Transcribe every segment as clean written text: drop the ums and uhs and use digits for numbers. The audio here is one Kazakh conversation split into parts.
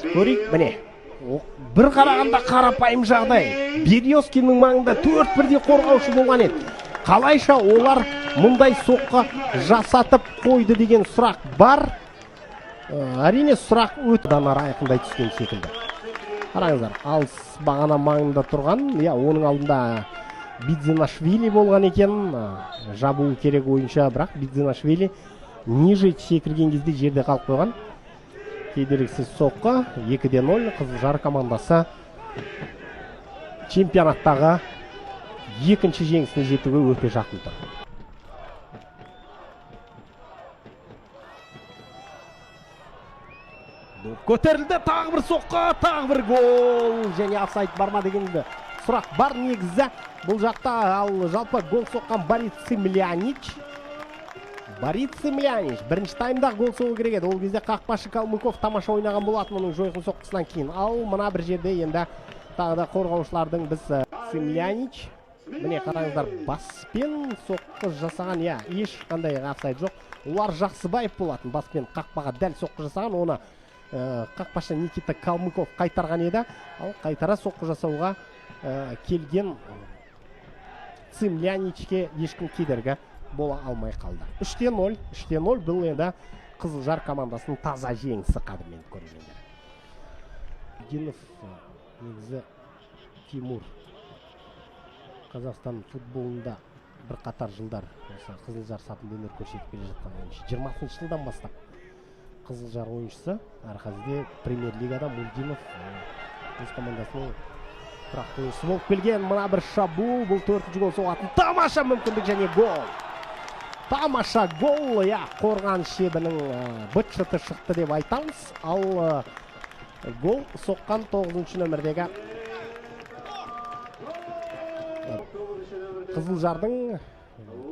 Көрейік, міне. Бір қарағанда қарапайым жағдай. Березкиннің маңында 4 бірдей қорғаушы болған еді. Қалайша олар мұндай соққы жасатып қойды деген сұрақ бар. Әрине сұрақ өте ары айқындай түскен секілді. Қараңыздар, алыс бағана маңында тұрған, иә, оның алдында Бидзинашвили болған екен. Жабуы керек ойынша, бірақ Бидзинашвили ниже секірген кезде жерде қалып қойған. Кедергісіз соққы, 2-0. Қызылжар командасы чемпионаттағы екінші жеңісіне жетуге өте жақын тұр. Доп көтерілді, тағы бір соққы, тағы бір гол. Және офсайд бар ма деген сұрақ бар негізі бұл жақта. Ал жалпы гол соққан Борис Цимлянич. Борис Цимлянич бірінші таймда гол соғу керек еді. Ол кезде қақпашы Калмыков тамаша ойнаған болатын оның жойқын соққысынан кейін. Ал мына бір жерде енді тағы да қорғаушылардың біз Цимлянич. Міне қараңыздар, баспен соққы жасаған, иә, ешқандай офсайд жоқ. Олар Жақсыбаев болатын, баспен қақпаға дәл соққы жасаған. Оны қақпашы Никита Калмыков қайтарған еді. Ал қайтара соққы жасауға келген Цимляничке ешкім кедергі бола алмай қалды. 3-0, 3-0 бұл енді Қызылжар командасының таза жеңісі, қадірменді көрермендер. Гинов, негізі Тимур Қазақстан футболында бірқатар жылдар осы Қызылжар сапында өнер көрсетіп келе жатқан ойыншы. 20 жылдан бастап Қызылжар ойыншысы. Әрі қазірде премьер-лигада Мульдинов өз командасының тұрақты ойыншысы болып келген. Мына бір шабуыл, бұл 4-ші гол соғатын тамаша мүмкіндік және гол. Тамаша гол, иә, қорған шебінің быт-шыты шықты деп айтамыз. Ал гол соққан 9-шы нөмірдегі Қызылжардың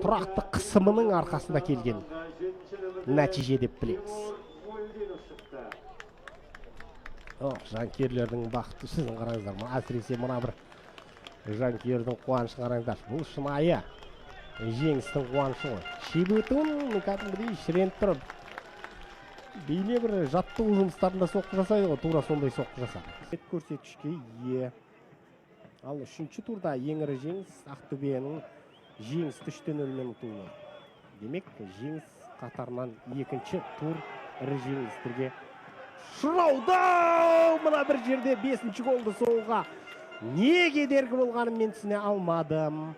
тұрақты қысымының арқасында келген нәтиже деп білеміз. Жанкүйерлердің бақыты сіздің қараңыздар, әсіресе мына бір жанкүйердің қуанышын қараңыздар. Бұл шынайы жеңістің қуанышы ғой. Шебі өтуін кәдімгідей шіреніп тұрып, бейне бір жаттығу жұмыстарында соққы жасайды ғой, тура сондай соққы жасады. Көрсеткішке ие. Ал 3-ші турда ең ірі жеңіс Ақтөбенің жеңісті 3-0-мен ұтуы. Демек, жеңіс қатарынан екінші тур ірі жеңістерге ұшырауда. Мына бір жерде 5-ші голды соғуға не кедергі болғанын мен түсіне алмадым.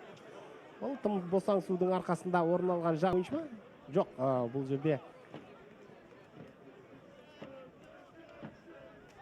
Ол тым босаңсудың арқасында орын алған жақ ойыншы ма? Жоқ, бұл жерде